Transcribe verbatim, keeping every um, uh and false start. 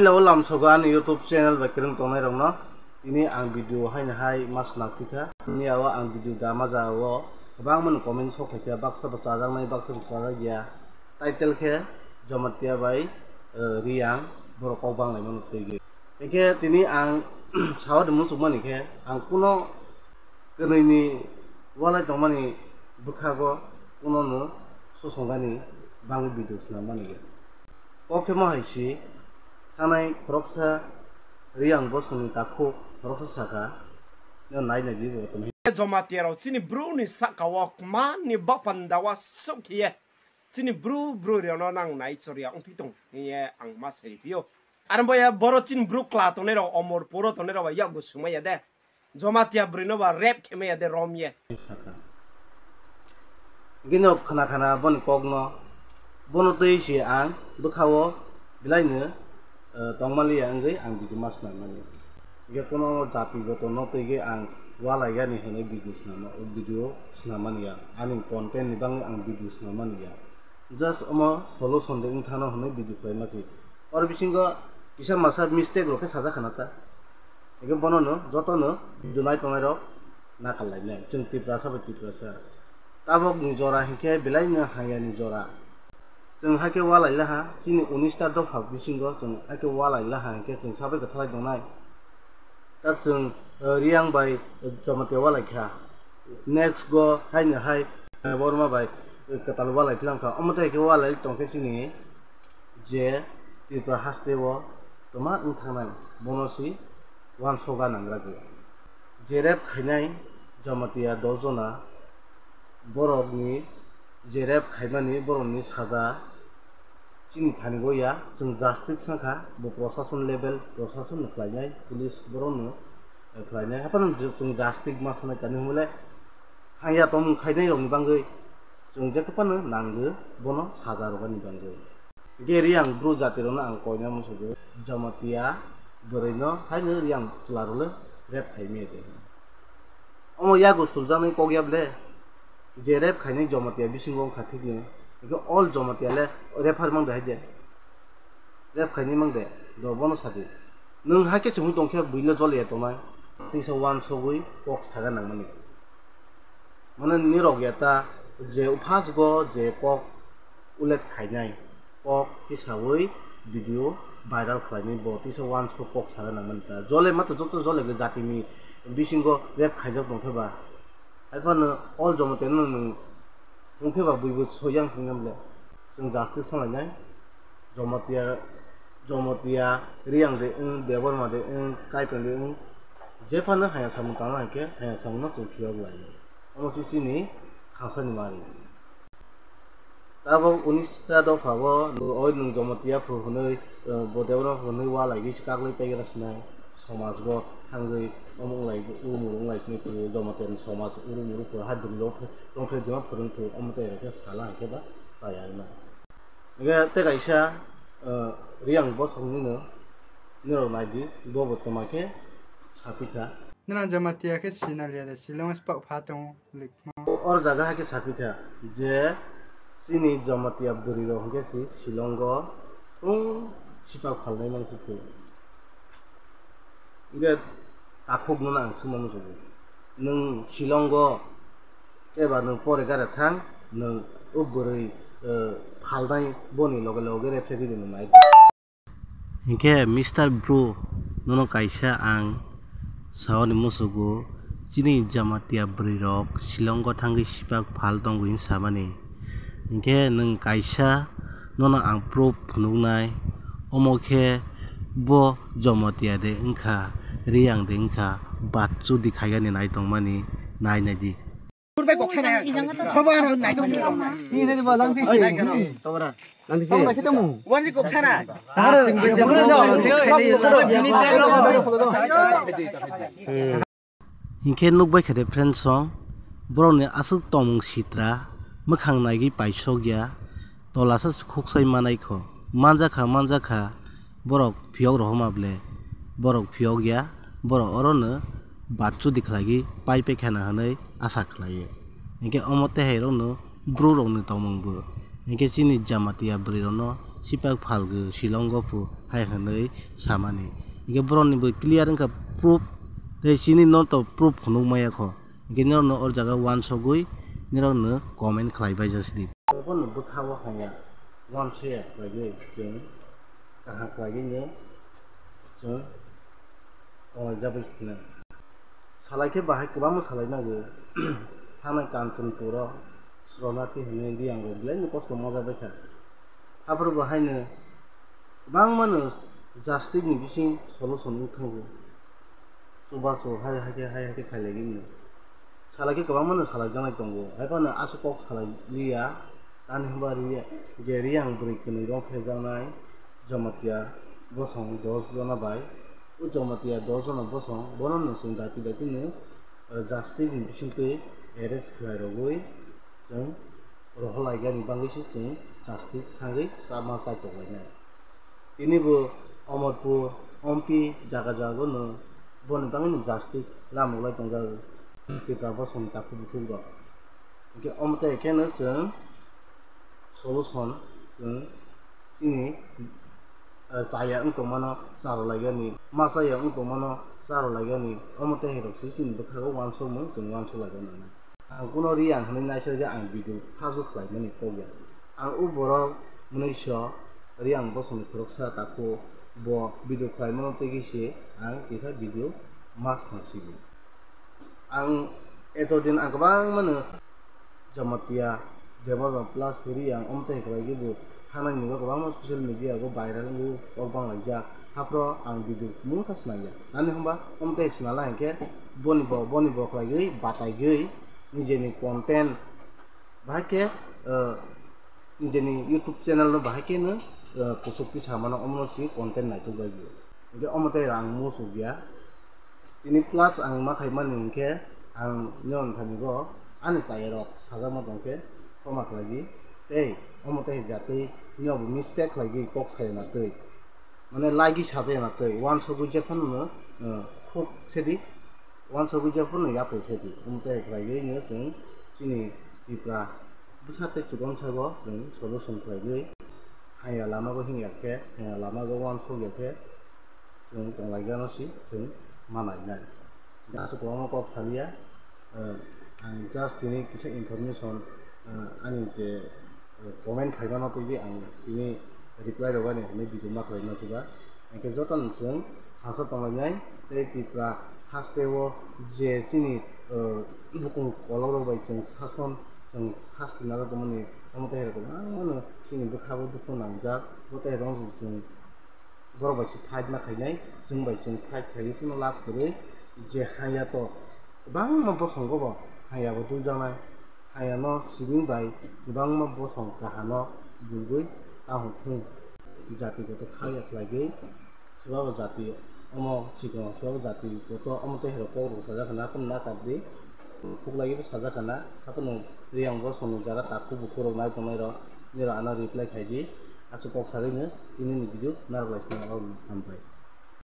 Hello, lamsogo ani YouTube channel bai kwrwng tongnairokno. Tini ang video haino hai ma swnam phikha. Tini o ang video da ma ja o kwbangma ni comment sok phaikha, baksa bo chajaknai, baksa bo chajak ya. Title khe Jamatia bai, eh, Reang, borok kok banglaimano twi gwi. Hinkhe tini ang sawi muchungmani khe ang kuno kwnwini walai tongmani bwkhago kunono susongani bangwi video swnam mani ya. Kok khe mo hai si, thanai khoroksa Reang bosongni takhuk khoroksa sakha, "Nw nai nai di bo tongwi." Jamatia rok chini bru ni saka o man ni bapanda wa suk hiye. Chini bru bru riono nang nai chorya wngpi tong hiye ang ma seri pio. Aro boya boro chini bru kla tongnai rok, omor poro tongnai rok bai yakbo sumaya de. Jamatia bwrwino ba rep khemaya de rom ye. Saka. Gino khana khana boni kokno, bono twi si ang bwkhao bilaino, eh, tongmaliya wngwi ang video ma swnam mani. Hinkhe kuno jati goto no twi ge ang walai gani hinwi video swnam, video swnam mani ya. Ani content ni bagwi ang video swnam mani ya. Just omo solution de wngthano hinwi video khlai ma si. Oro bisingo kisa masa mistake rok khe sajak khana ta. Hinkhe bono no joto no video nai tongnai rok nakal lai nai. Chwng Tiprasa bai Tiprasa. Tabok ni jora hinkhe belai no hamya ni jora. Chwng haikhe walai laha, chini unis ta dopha bisingo chwng haikhe walai laha hinkhe chwng sabai kwthalai tongnai. Ta chwng, eh, Reang bai, eh, Jamatia walai kha. Next go haino hai, eh, Borma bai, eh, kwtal walai philang kha. Omo tei khe walai tong khe chini je Tripura haste o toma wng thangnai, bono si uansukna nangra khe. Je rep khainai Jamatia dos jona borokni je rep khaimani borokni saja chini thani go ya, chwng justice wngkha, bo prosason level, prosason no khlainai, police borok no, eh, khlainai, haphano chwng justice ma sanai tani hwnle hangya tongmung khainai rokni bagwi chwng jekhe phano nango bono saja rwgani bagwi. Hinkhe Reang bru jati rokno ang koina musugo, Jamatia bwrwi no haino Reang chwla rokle rep khaimaya de. Omo yago suljaknai kok ya ble, je rep khainai Jamatia bisingo wngkha thikno, hinkhe all Jamatia le refer mang de hai de, rep khainai mang de, do bono sadi. Nwng haikhe chumui tongkhe buino joliya tongnai, tisa uansugwi kok saga nangmani. Mane nirok ya ta je uphas go je kok ulet khainai, kok tisawi video viral khlainai bo tisa uansuk kok saga nangmani ta. Jole mato joto jole ge jatini bisingo rep khaijak tongkhe ba. Haiphano all Jamatia no nwng tongkhe ba buibo soyang singna ble. Chwng justice sanglai nai. Jamatia, Jamatia, Reang de wng, Debbarma de wng, Kaipeng de wng. Jephano haya samung tangna hinkhe haya samung no chwng phiyok lai. Omo si chini khasani mari. Tabok unis ta dopha o, oi nwng Jamatia phu hwnwi, eh, bo Debbarma phu hwnwi walai gwi kaklai tei gra sinai, somaj bo thangwi omo wnglai, urumur wnglai sini phu, Jamatia ni somaj urumur phu, ha dwrwi rok phu, tongthai dima phwrwng phu, omo tei rok khe sala hinkhe ba chaya wngna. Hinkhe tei kaisa, eh, Reang bosong nino, nirok nai di, bo bo toma khe sapikha. Nana Jamatia khe sinaliya de, Shillong spak pha tongo. O jaga hai khe sapikha je chini Jamatia bwrwi rok hinkhe si Shillongo tong sipak phalnai mansukhe. Hinkhe takhukno ang swngma muchungo, nwng Shillongo eba nwng pore gare thang, nwng o bwrwi, eh, phalnai boni loge loge rephragwi nwng nai. Hinkhe Mister Bru, nono kaisa ang saoni musugo, chini Jamatia bwrwi rok Shillongo thangwi sipak phal tongo hinwi samani. Hinkhe nwng kaisa nono ang proof phunuknai, omo khe bo Jamatia de wngkha, Reang de wngkha, batchudi khaigani nai tongmani, nai nai di. Hinkhe nukbai kha de friends song, borokni aswk tongmung sitra, mwkhang naigwi paisok ya, tolasa se khuksai manai kho, manjakha, manjakha, borok phiyok rohorma ble, borok phiyok ya, borok orono batchudi khlaigwi pai paikhana hwnwi asa khlaio. Hinkhe omo tei hai rokno bru rokni tongmung bo. Hinkhe chini Jamatia bwrwi rokno sipak phalgo Shillong go phu hai hwnwi samani. Hingke borokni bo clear wngkha proof, tei chini no to proof phunuk maya kho. Hingke norokno o jaga uansugwi norokno comment khlai bai jasidi. Bono bwkha o hanya uansuya khlaigwi chwng kaham khlaigwino chwng tonglaijagwi khna. Salai khe bahai kwbangma salai nango. Thangna Kanchanpuro Sronati hwnwi Riyangrok belaino kosto moja baikha. Haphuru bo haino kwbangmano jastikni bising solution wng thango. Chubachu hai hai khe, hai hai khe khailaiwi no. Salai khe kwbangmano salaijaknai tongo. Haiphano aswk kok salai liya, tamni hwnba Riya-, je Riyang bwrwi kwnwi rok phekjaknai Jamatia bosong dos jona bai. O Jamatia dos jona bosong, bono no chwng dati dati no, eh, jastikni bisingtwi arrest khlai rogwi chwng rohor laigani bagwi se chwng chastik sangwi chama chaitok lainai. Tini bo Omorpur, Ompi jaga jaga no boni bagwi no jastik lamuk lai tongjago Tripura bosongni takhuk bukhuk rok. Hingke omo tei khe no chwng solution chwng chini, eh, chaya wng tongmano charwlaigani, ma chaya wng tongmano charwlaigani, omo tei hai rok se chini bwkhago uansukmung chwng uansuk laigani. Ang kuno Riyang hwnwi naisai je ang video thasu khlaimani kok ya. Ang o borok mwnwiso Riyang bosongni khoroksa takhuk bo video khlaimano tei khe se ang kisa video mas nang sigi. Ang eto din ang kwbangma no Jamatia, Debbarma plus Riyang omo tei khlaigwi bo thangnani bo kwbangma social media go viral wngwi kok banglaijak. Haphro ang video mungsa swnamya. Nani hwnba omo tei swnala hinkhe boni bo, boni bo khlaigwi bataigwi nijeni content bahai khe, eh, nijeni YouTube channel no bahai khe no, eh, kuchuk tisa mano omo no si content naitok bai bo. Hinkhe omo tei rang muchuk ya. Tini plus ang ma khaimani hinkhe ang nini thani go ani chayarok sajakma tongkhe khoma khlai di. Tei omo tei jatwi nini bo mistake khlai di kok saya na twi. Mane lagi sajakna twi uansugwi je phano no, eh, khuk sedi. Uansugwi je phano yapri sedi. Omo tei khlai di nini chwng chini Tripura bwsa tei chukon sabo chwng solution khlai di. Haya lama go hinya khe, haya lama go uansuk ya khe. Chwng tonglaijano si chwng ma nainai. Aswk kwbangma kok saliya, eh, ang just tini kisa information, eh, ani je, eh, comment khaimano twiwi ang tini reply rwbaini hinwi video ma khlaina siba. Hinkhe jotono chwng thansa tonglainai tei Tripura hasteo je chini, eh, bukung kolokrok bai chwng sason chwng sasti naro tongmani omo tei hai rok kwbangmano chini bwkhao dukhu nangjak, bo tei rong chwng Borok bai se fight ma khainai, chwng bai chwng fight khaiwi phano lab kwrwi je haya to kwbangma bosongo bo haya bo tuljaknai. Haya no sibing bai kwbangma bosong kahano bulgwi tamo thung. Jati kotor khaya khlaigwi swbabo jati omo sikon swbabo jati kotor omo tei hai rok kok rwchajak hwnwi aphano na kabdi. Khuklaiwi bo sajak hwnwi aphano Riyang bosongni jara takhuk bukhuk rok nai tongnai rok nini rok ano reply khaidi. Aswk kok sagwi no tini ni video narwk lai swnam, hambai.